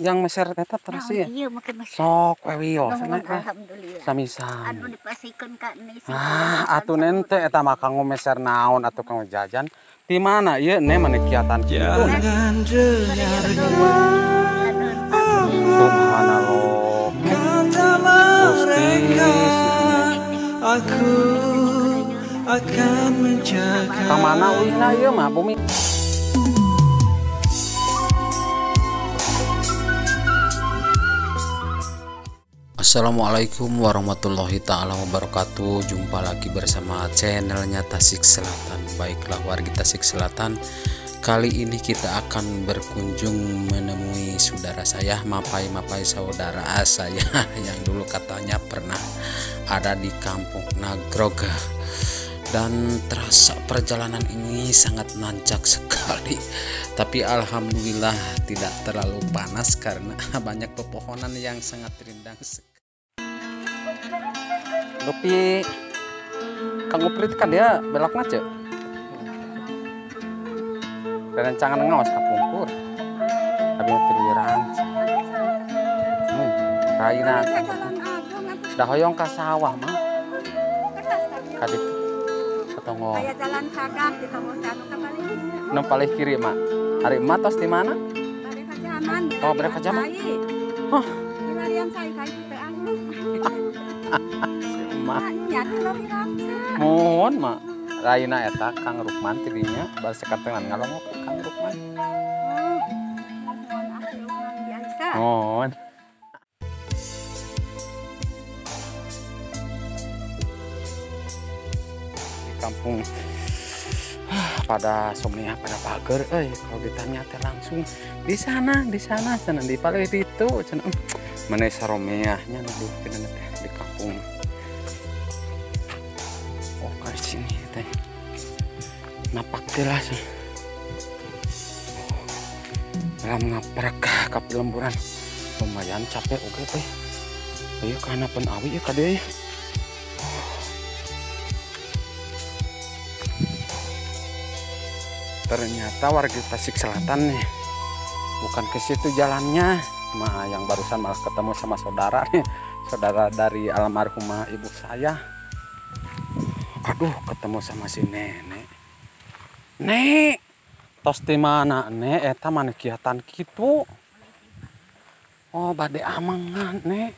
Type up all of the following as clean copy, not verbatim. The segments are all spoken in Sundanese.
Yang meser eta terasi ya? Iya, make meser. Sok we wios. Alhamdulillah. Sami-sami. Anu dipasikeun ka Nesi. Ah, atuh nente eta mah kanggo meser naon atuh kanggo jajan. Di mana ieu ne mane kiatan kitu? Jangan dengarkan. Subhanallah. Kata mereka, aku akan menjaga. Ka mana uihna ieu mah bumi? Assalamualaikum warahmatullahi ta'ala wabarakatuh. Jumpa lagi bersama channelnya Tasik Selatan. Baiklah warga Tasik Selatan, kali ini kita akan berkunjung menemui saudara saya, mapai-mapai saudara saya yang dulu katanya pernah ada di kampung Nagrog. Dan terasa perjalanan ini sangat nanjak sekali, tapi alhamdulillah tidak terlalu panas karena banyak pepohonan yang sangat rindang sekali. Lupi Kang Uprit kan dia belok aja. Rencangan ngawas kapungkur. Abi tiliran. Raina. Dah hoyong ka sawah mah. Kadik ketonggo. Kayak jalan cagak di tonggo cagak ka palih. Nu palih kiri mak. Ari emak tos di mana? Bade kajaman. Oh, bade kajaman. Hah. Dilarian cai ka itu teh anu. Mak. Mohon mak. Raina eta Kang Rukman tidinya bar sekatengan ngalongok Kang Rukman. Mohon aki Rukman biasa. Mohon. Di kampung pada somnia pada pager kalau ditanya teh langsung di sana sana di palih ditu cenah mane saromeahnya nu teh di kampung. Oh, ke sini teh napak jelas dalam ngaprak ka lemburan lumayan capek oge teh. Ieu kana pun awi ieu ka dieu. Ternyata warga Tasik Selatan nih bukan ke situ jalannya. Mah yang barusan malah ketemu sama saudara nih, saudara dari almarhumah ibu saya. Aduh, ketemu sama si nenek. Nek, tos di mana nek? Eta mana kiatan kitu? Oh, bade amangan nek.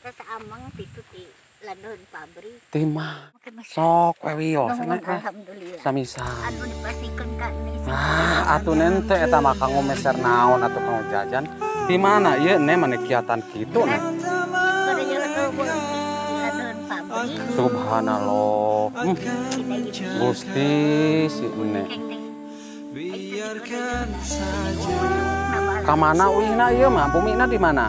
Tos amang pitu ti landon pabrik. Timah. Sok we wios. Alhamdulillah. Sami-sami. Anu dipasikeun ka Nesi. Ah, atuh nente eta mah kanggo meser naon atuh kanggo jajan. Di mana ieu ne mane kiatan kitu nek? Subhanallah. Gusti si nek. Biarkan saja. Ka mana uihna ieu mah? Bumina di mana?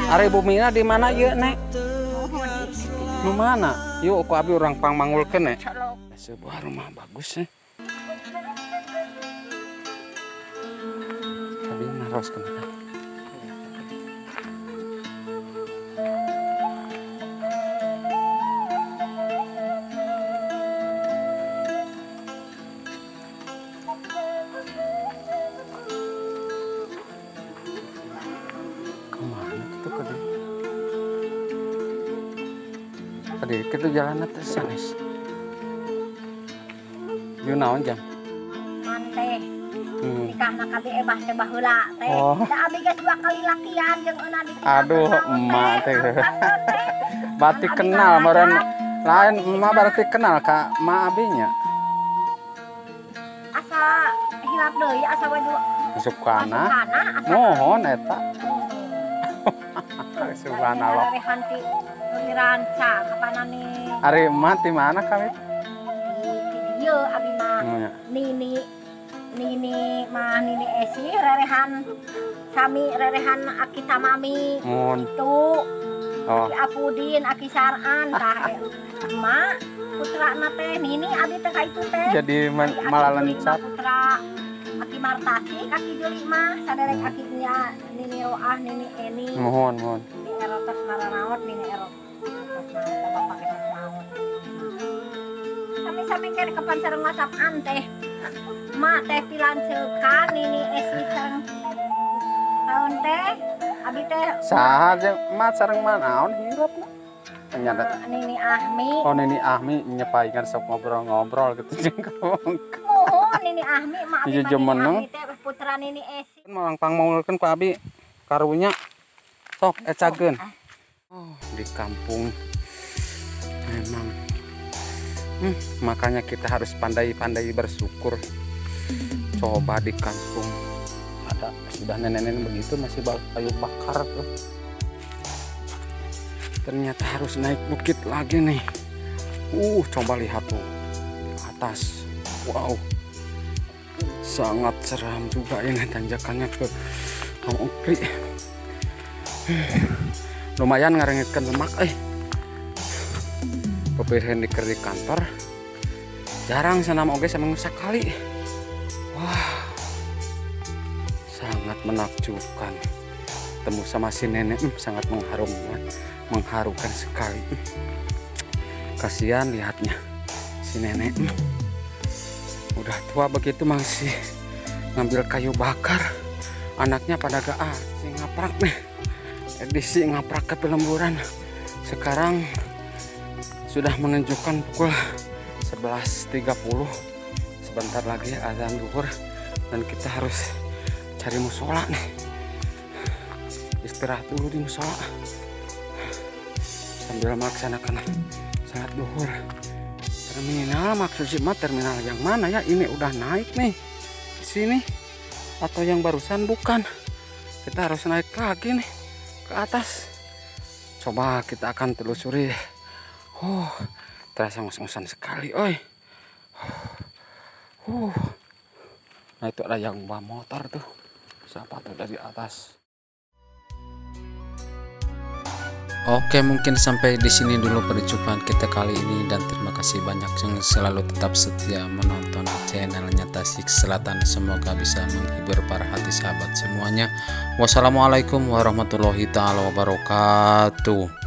Ari bumina di mana ieu nek? Nu mana? Yuk ku abi urang pangmangulkeun nek. Sebuah rumah bagus nih. Abi naroskeun. Tadi kita jalan atas sanes. Ieu naon jam? Manteh. Nikahna kabeh ebah teh baheula teh. Da abi geus 2 kali lakian jeung euna di. Aduh, emak teh. Berarti kenal meureun lain emak berarti kenal ka emak abinya. Asa hilap deui asa baju. Sukana. Mohon eta. Subhanallah. Rancang kapanane. Ari emak di mana kami? Di dieu abi mah. Nini nini mah nini esi rerehan sami rerehan aki tamami. Itu. Oh. Aki Apudin, aki Sar'an tah emak putrana teh nini abi teh ka itu teh. Jadi malah lencat. Putra aki Martasi, aki Juli mah saderek aki nya nini Roah, nini Eni. Mohon, mohon. Nini Erotos maranaot, nini Erot. Bapak geus maot. Sami-sami kene kapan sareng WhatsApp-an teh. Mak teh pilanceukkan nini Abi teh Saha jeung emak sareng manaon hirupna? Nyada. Nini Ahmi. Oh Nini Ahmi nyepaingan sok ngobrol-ngobrol gitu jeung kamu. Muhun Nini Ahmi mak abi Iya, mah Nini meneng. Ahmi teh putra Nini Esi. Malang pangmaulkeun ku abi karunya. Sok ecageun. Oh, di kampung memang makanya kita harus pandai-pandai bersyukur. Coba di kampung ada sudah nenek-nenek begitu masih bawa kayu bakar tuh. Ternyata harus naik bukit lagi nih. Coba lihat tuh di atas. Wow, sangat seram juga ini tanjakannya ke Kampung. Lumayan ngarengitkan lemak Pepirihan di kantor jarang senam oge seminggu sekali. Wah, sangat menakjubkan. Ketemu sama si nenek, sangat mengharukan sekali. Kasihan lihatnya si nenek. Udah tua begitu masih ngambil kayu bakar. Anaknya pada gak si ngaprak nih. Edisi ngaprak ke pelemburan. Sekarang sudah menunjukkan pukul 11.30. Sebentar lagi azan zuhur dan kita harus cari musola nih. Istirahat dulu di musola sambil melaksanakan salat zuhur. Terminal maksudnya mah terminal yang mana ya? Ini udah naik nih sini atau yang barusan bukan? Kita harus naik lagi nih ke atas. Coba kita akan telusuri. Terasa ngos-ngosan sekali, oi. Nah itu ada yang bawa motor tuh. Siapa tuh dari atas? Oke, mungkin sampai di sini dulu perjumpaan kita kali ini dan terima kasih banyak yang selalu tetap setia menonton channelnya Tasik Selatan. Semoga bisa menghibur para hati sahabat semuanya. Wassalamualaikum warahmatullahi taala wabarakatuh.